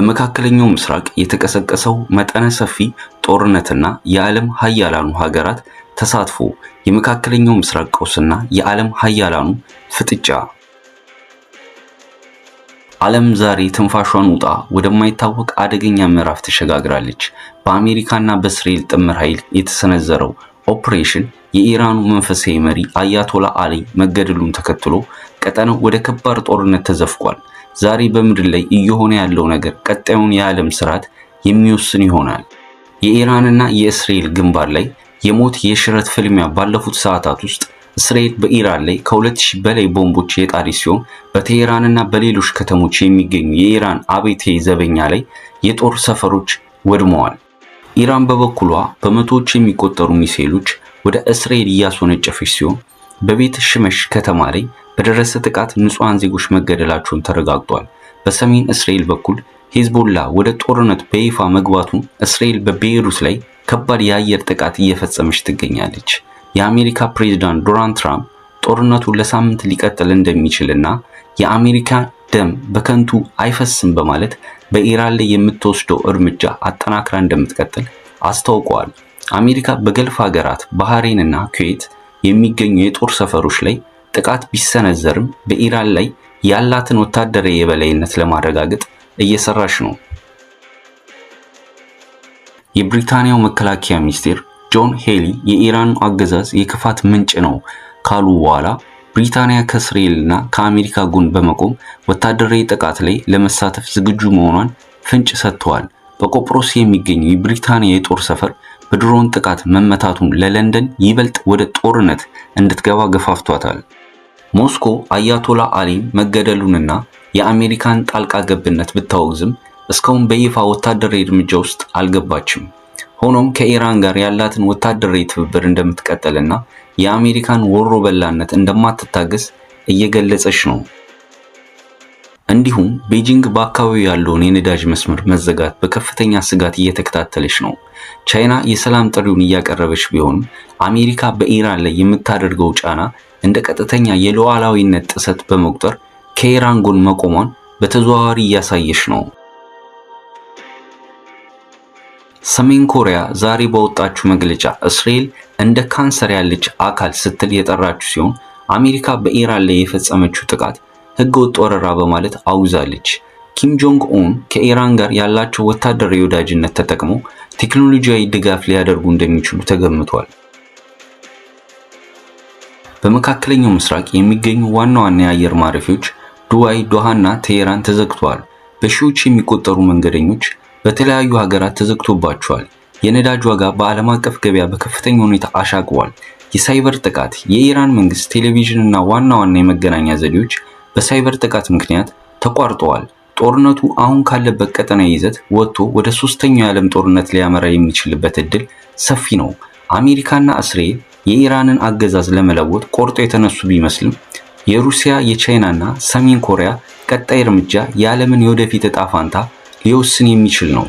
በመካከለኛው ምስራቅ የተቀሰቀሰው መጠነ ሰፊ ጦርነትና የዓለም ሀያላኑ ሀገራት ተሳትፎ፣ የመካከለኛው ምስራቅ ቀውስና የዓለም ሀያላኑ ፍጥጫ። ዓለም ዛሬ ትንፋሿን ውጣ ወደማይታወቅ አደገኛ ምዕራፍ ተሸጋግራለች። በአሜሪካና በእስራኤል ጥምር ኃይል የተሰነዘረው ኦፕሬሽን የኢራኑ መንፈሳዊ መሪ አያቶላ አሊ መገደሉን ተከትሎ ቀጠናው ወደ ከባድ ጦርነት ተዘፍቋል። ዛሬ በምድር ላይ እየሆነ ያለው ነገር ቀጣዩን የዓለም ስርዓት የሚወስን ይሆናል። የኢራንና የእስራኤል ግንባር ላይ የሞት የሽረት ፍልሚያ። ባለፉት ሰዓታት ውስጥ እስራኤል በኢራን ላይ ከ2000 በላይ ቦምቦች የጣለች ሲሆን፣ በቴሄራንና በሌሎች ከተሞች የሚገኙ የኢራን አብዮታዊ ዘበኛ ላይ የጦር ሰፈሮች ወድመዋል። ኢራን በበኩሏ በመቶዎች የሚቆጠሩ ሚሳኤሎች ወደ እስራኤል እያስወነጨፈች ሲሆን፣ በቤት ሽመሽ ከተማ ላይ በደረሰ ጥቃት ንጹሐን ዜጎች መገደላቸውን ተረጋግጧል። በሰሜን እስራኤል በኩል ሄዝቦላ ወደ ጦርነት በይፋ መግባቱን፣ እስራኤል በቤይሩት ላይ ከባድ የአየር ጥቃት እየፈጸመች ትገኛለች። የአሜሪካ ፕሬዝዳንት ዶናልድ ትራምፕ ጦርነቱ ለሳምንት ሊቀጥል እንደሚችልና የአሜሪካ ደም በከንቱ አይፈስም በማለት በኢራን ላይ የምትወስደው እርምጃ አጠናክራ እንደምትቀጥል አስታውቀዋል። አሜሪካ በገልፍ ሀገራት ባህሬን እና ኩዌት የሚገኙ የጦር ሰፈሮች ላይ ጥቃት ቢሰነዘርም በኢራን ላይ ያላትን ወታደራዊ የበላይነት ለማረጋገጥ እየሰራች ነው። የብሪታንያው መከላከያ ሚኒስቴር ጆን ሄሊ የኢራኑ አገዛዝ የክፋት ምንጭ ነው ካሉ በኋላ፣ ብሪታንያ ከእስራኤልና ከአሜሪካ ጎን በመቆም ወታደራዊ ጥቃት ላይ ለመሳተፍ ዝግጁ መሆኗን ፍንጭ ሰጥተዋል። በቆጵሮስ የሚገኘው የብሪታንያ የጦር ሰፈር በድሮን ጥቃት መመታቱን ለለንደን ይበልጥ ወደ ጦርነት እንድትገባ ገፋፍቷታል። ሞስኮ አያቶላ አሊን መገደሉንና የአሜሪካን ጣልቃ ገብነት ብታወግዝም እስካሁን በይፋ ወታደራዊ እርምጃ ውስጥ አልገባችም። ሆኖም ከኢራን ጋር ያላትን ወታደራዊ ትብብር እንደምትቀጥልና የአሜሪካን ወሮ በላነት እንደማትታገስ እየገለጸች ነው። እንዲሁም ቤጂንግ በአካባቢው ያለውን የነዳጅ መስመር መዘጋት በከፍተኛ ስጋት እየተከታተለች ነው። ቻይና የሰላም ጥሪውን እያቀረበች ቢሆንም፣ አሜሪካ በኢራን ላይ የምታደርገው ጫና እንደ ቀጥተኛ የሉዓላዊነት ጥሰት በመቁጠር ከኢራን ጎን መቆሟን በተዘዋዋሪ እያሳየች ነው። ሰሜን ኮሪያ ዛሬ ባወጣችው መግለጫ እስራኤል እንደ ካንሰር ያለች አካል ስትል የጠራችው ሲሆን፣ አሜሪካ በኢራን ላይ የፈጸመችው ጥቃት ህገወጥ ወረራ በማለት አውግዛለች። ኪም ጆንግ ኡን ከኢራን ጋር ያላቸው ወታደራዊ ወዳጅነት ተጠቅመው ቴክኖሎጂያዊ ድጋፍ ሊያደርጉ እንደሚችሉ ተገምቷል። በመካከለኛው ምስራቅ የሚገኙ ዋና ዋና የአየር ማረፊያዎች ዱባይ፣ ዶሃና ቴሄራን ተዘግተዋል። በሺዎች የሚቆጠሩ መንገደኞች በተለያዩ ሀገራት ተዘግቶባቸዋል። የነዳጅ ዋጋ በዓለም አቀፍ ገበያ በከፍተኛ ሁኔታ አሻቅቧል። የሳይበር ጥቃት። የኢራን መንግስት ቴሌቪዥን እና ዋና ዋና የመገናኛ ዘዴዎች በሳይበር ጥቃት ምክንያት ተቋርጠዋል። ጦርነቱ አሁን ካለበት ቀጠና ይዘት ወጥቶ ወደ ሶስተኛው የዓለም ጦርነት ሊያመራ የሚችልበት እድል ሰፊ ነው። አሜሪካና እስራኤል የኢራንን አገዛዝ ለመለወጥ ቆርጦ የተነሱ ቢመስልም፣ የሩሲያ፣ የቻይናና ሰሜን ኮሪያ ቀጣይ እርምጃ የዓለምን የወደፊት እጣ ፋንታ ሊወስን የሚችል ነው።